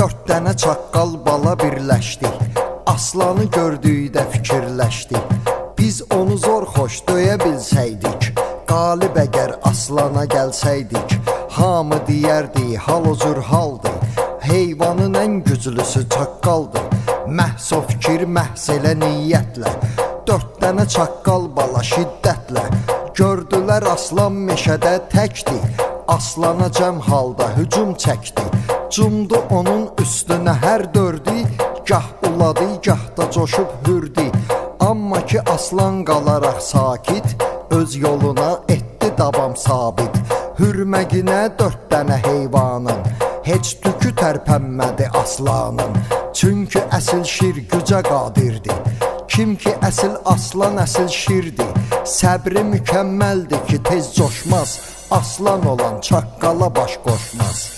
Dörd dənə çaqqal bala birləşdi. Aslanı gördükdə fikirləşdi. Biz onu zor xoş döyə bilsəydik, qalib əgər aslana gəlsəydik, hamı deyərdi hal o cür haldır. Heyvanın ən güclüsü çaqqaldır. Məhz o fikir, məhz elə niyyətlə dörd dənə çaqqal bala şiddətlə gördülər aslan meşədə təkdi. Aslana cəm halda hücum çəkdi. Cumdu onun üstünə hər dördü, gah uladı, gah da coşub hürdü. Amma ki aslan qalaraq sakit, öz yoluna etdi davam sabit. Hürməginə dörd dənə heyvanın heç tükü tərpənmədi aslanın. Çünki əsl şir gücə qadirdir. Kim ki əsl aslan, əsl şirdir. Səbri mükəmməldir ki tez coşmaz. Aslan olan çaqqala baş qoşmaz.